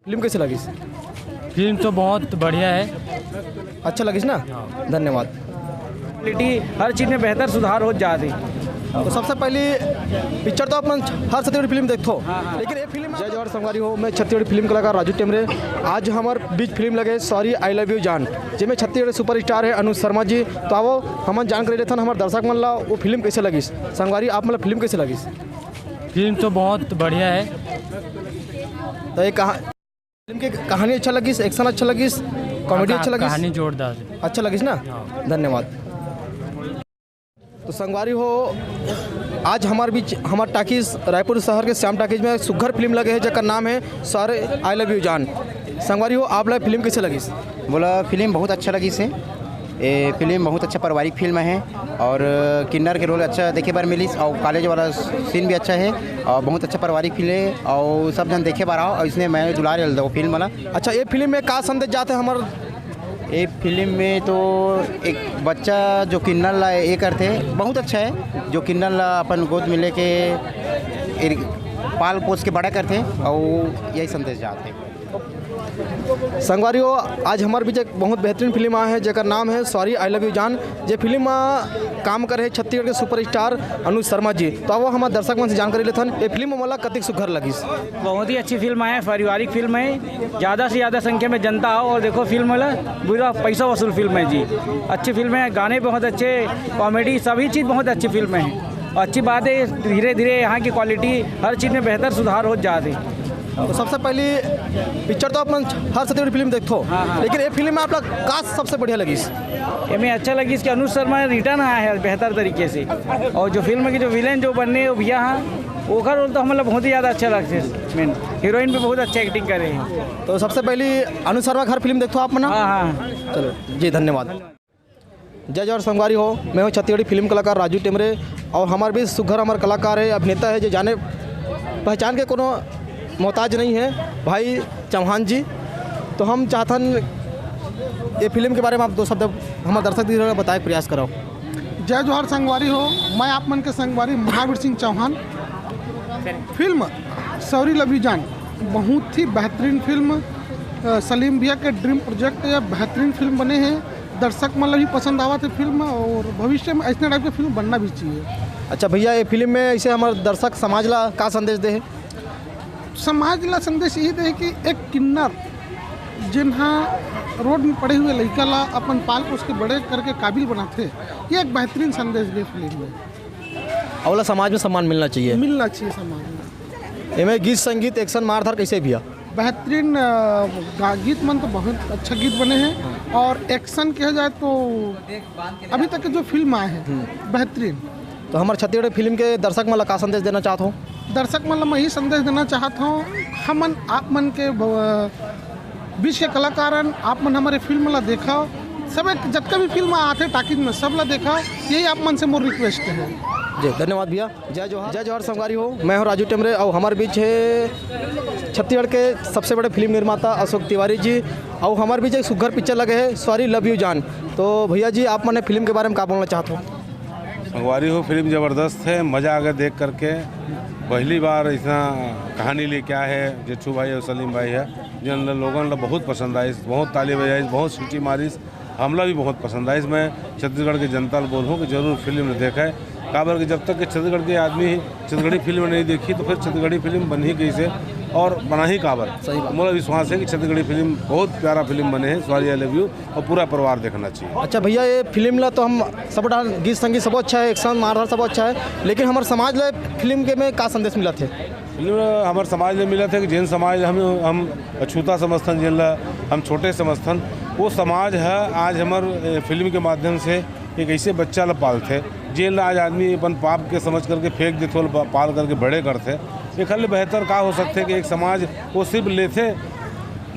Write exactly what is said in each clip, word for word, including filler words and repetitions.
Film कैसे लगिस? Film तो बहुत बढ़िया है। अच्छा लगिस ना? धन्यवाद। क्वालिटी हर चीज में बेहतर सुधार होत जात हे। तो सबसे पहली पिक्चर तो अपन हर छत्तीसगढ़ी फिल्म देखथो, लेकिन ये फिल्म, जय जोहार संगवारी हो, मैं छत्तीसगढ़ी फिल्म कलाकार राजू टेमरे। आज हमर बीच फिल्म लगे सॉरी आई लव यू जान, जेमे छत्तीसगढ़ सुपरस्टार है अनुज शर्मा जी। तो आवो हमन जानकारी लेथन हमर दर्शक मन ला वो फिल्म कैसे लगिस। संगवारी, आप मन ला फिल्म कैसे लगिस? फिल्म तो बहुत बढ़िया है। तो ये कहा, फिल्म के कहानी अच्छा लगिस, एक्शन अच्छा लगिस, कॉमेडी अच्छा लगिस? कहानी जोरदार है। अच्छा लगिस ना? धन्यवाद। तो संगवारी हो, आज हमार बीच, हमार टाकीज, रायपुर शहर के श्याम टाकीज में सुग्घर फिल्म लगे है, जेकर नाम है सॉरी आई लव यू जान। संगवारी हो, आप ला फिल्म कैसे लगिस? बोला, फिल्म बहुत अच्छा लगिस हे। ये फिल्म बहुत अच्छा पारिवारिक फिल्म है और किन्नर के रोल अच्छा देखे बर मिलिस और कॉलेज वाला सीन भी अच्छा है और बहुत अच्छा पारिवारिक फिल्म है और सब जन देखे बर आओ और इसने मैं दुलार ल दो फिल्म वाला। अच्छा, ये फिल्म में का संदेश जाते हमार? ये फिल्म में तो एक बच्चा जो किन्नर ला ये करते, बहुत अच्छा है, जो किन्नर ला अपन गोद में लेके एर-, पाल पोस के बड़ा करते और यही संदेश जाते। संगवारी हो, आज हमारे बीच एक बहुत बेहतरीन फिल्म आया है, जेकर नाम है सॉरी आई लव यू जान। जे फिल्म में काम करे है छत्तीसगढ़ के सुपरस्टार अनुज शर्मा जी। तो आवो हमारे दर्शक मन से जानकारी लेथन, ये फिल्म मोला कतिक सुघर लगिस। बहुत ही अच्छी फिल्म है, पारिवारिक फिल्म है। ज़्यादा से ज़्यादा संख्या में जनता आओ और देखो फिल्म वाला, पूरा पैसा वसूल फिल्म है जी। अच्छी फिल्म है, गाने बहुत अच्छे, कॉमेडी, सभी चीज़ बहुत अच्छी फिल्म है। और अच्छी बात है, धीरे धीरे यहाँ की क्वालिटी हर चीज़ में बेहतर सुधार हो जाती। तो सबसे पहली पिक्चर तो अपन हर छत्तीसगढ़ी फिल्म देखथो, हाँ, हाँ। लेकिन ये फिल्म में आप लोग का सबसे बढ़िया लगिस? ये में अच्छा लगिस कि अनुज शर्मा रिटर्न आया है बेहतर तरीके से, और जो फिल्म के जो विलेन जो बनने वो भैया हाँ, ओकर रोल तो हमला बहुत ही ज़्यादा अच्छा लगथे। मेन हीरोइन भी बहुत अच्छा एक्टिंग करे हैं। तो सबसे पहली अनुज शर्मा के हर फिल्म देखथो आप मन? हाँ, हाँ। चलो जी, धन्यवाद। जय जोहार संगवारी हो, मैं हूँ छत्तीसगढ़ी फिल्म कलाकार राजू टेमरे और हमारे बीच सुघर हमार कलाकार है, अभिनेता है, जो जाने पहचान के कोनो मोहताज नहीं है, भाई चौहान जी। तो हम चाहथन ये फिल्म के बारे में आप दो शब्द हमारे दर्शक दीदी बताए के प्रयास करो। जय जोहार संगवारी हो, मैं आप मन के संगवारी Mahavir Singh Chauhan. Film sorry love you जान बहुत ही बेहतरीन फिल्म, अ, सलीम भैया के ड्रीम प्रोजेक्ट या बेहतरीन फिल्म बने हैं। दर्शक मन ला भी पसंद आवत है फिल्म और भविष्य में ऐसने टाइप के फिल्म बनना भी चाहिए। अच्छा भैया, ये फिल्म में ऐसे हमारे दर्शक समाज ला का संदेश दे है? समाज ला संदेश यही दे कि एक किन्नर जिन्हा रोड में पड़े हुए लड़का ला अपन पाल पोस के बड़े करके काबिल बनाथे, ये एक बेहतरीन संदेश दे फिल्म में। अवला समाज में सम्मान मिलना चाहिए। मिलना चाहिए समाज में। एमे गीत संगीत एक्शन मारधार कैसे भैया? बेहतरीन, अ, गा-, गीत मन तो बहुत अच्छा गीत बने हैं और एक्शन किया जाए तो अभी तक के जो फिल्म आए हैं बेहतरीन। तो हमारे छत्तीसगढ़ फिल्म के दर्शक मन ला का संदेश देना चाहत हो? दर्शक मन ला मैं यही संदेश देना चाहत हूँ, हमन आप मन के ब-, बीच के कलाकारन, आप मन हमारे फिल्म ला देखा, सब एक जतका भी फिल्म आथे टाकीज में सब ला देखा, यही आप मन से मोर रिक्वेस्ट है। जी धन्यवाद भैया। जय जोहार, जय जोहार संगवारी हो, मैं हूँ राजू टेमरे और हमारे बीच है छत्तीसगढ़ के सबसे बड़े फिल्म निर्माता अशोक तिवारी जी और हमारे बीच एक सुघर पिक्चर लगे है सॉरी लव यू जान। तो भैया जी, आप मन फिल्म के बारे में का बोलना चाहत हो? संगवारी हो, फिल्म ज़बरदस्त है, मज़ा आ गया देख करके। पहली बार इतना कहानी लेके आए हैं जेठू भाई और सलीम भाई है, जिन लोगन ला बहुत पसंद आइस, बहुत ताली बजाइस, बहुत सीटी मारिस, हमला भी बहुत पसंद आइस। मैं छत्तीसगढ़ के जनता ला बोलूँ कि जरूर फिल्म देखे, काबर कि जब तक कि छत्तीसगढ़ के आदमी छत्तीसगढ़ी फिल्म नहीं देखी तो फिर छत्तीसगढ़ी फिल्म बन ही कैसे और बना ही काबर। सही बात। मोला विश्वास है कि छत्तीसगढ़ी फिल्म बहुत प्यारा फिल्म बने है सॉरी आई लव यू, और पूरा परिवार देखना चाहिए। अच्छा भैया, ये फिल्म ला तो हम सब डाल, गीत संगीत सब अच्छा है, एक्शन मारधार सब अच्छा है, लेकिन हमारे समाज ला फिल्म के में का संदेश मिला थे? फिल्म हमारे समाज ला मिला थे कि जिन समाज हम हम अछूता समझथन, जिन ला हम छोटे समझथन, वो समाज है आज हमार, ए, फिल्म के माध्यम से एक ऐसे बच्चा ला पालथे, जेन ला आज आदमी अपन पाप के समझ करके फेंक देथे, ओला पा-, पाल करके बड़े करथे। एखर ले बेहतर का हो सकथे कि एक समाज वो सिर्फ लेथे,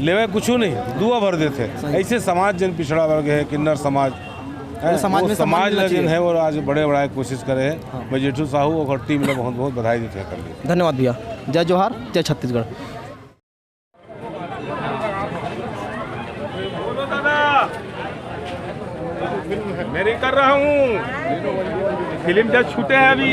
लेवे कुछू नहीं, दुआ भर देथे। सही। ऐसे समाज जन पिछड़ा वर्ग है, किन्नर समाज है, वो समाज वो में सम्मान समाज मिलना ला जन चाहिए। है, वो आज बड़े बढ़ाए के कोशिश करे है। हाँ। मैं जेठू साहू और टीम ला बहुत बहुत बधाई देथे एखर लिए। धन्यवाद भैया। जय जोहार, जय छत्तीसगढ़। मैं नहीं कर रहा हूँ, फिल्म जब छूटे हैं अभी।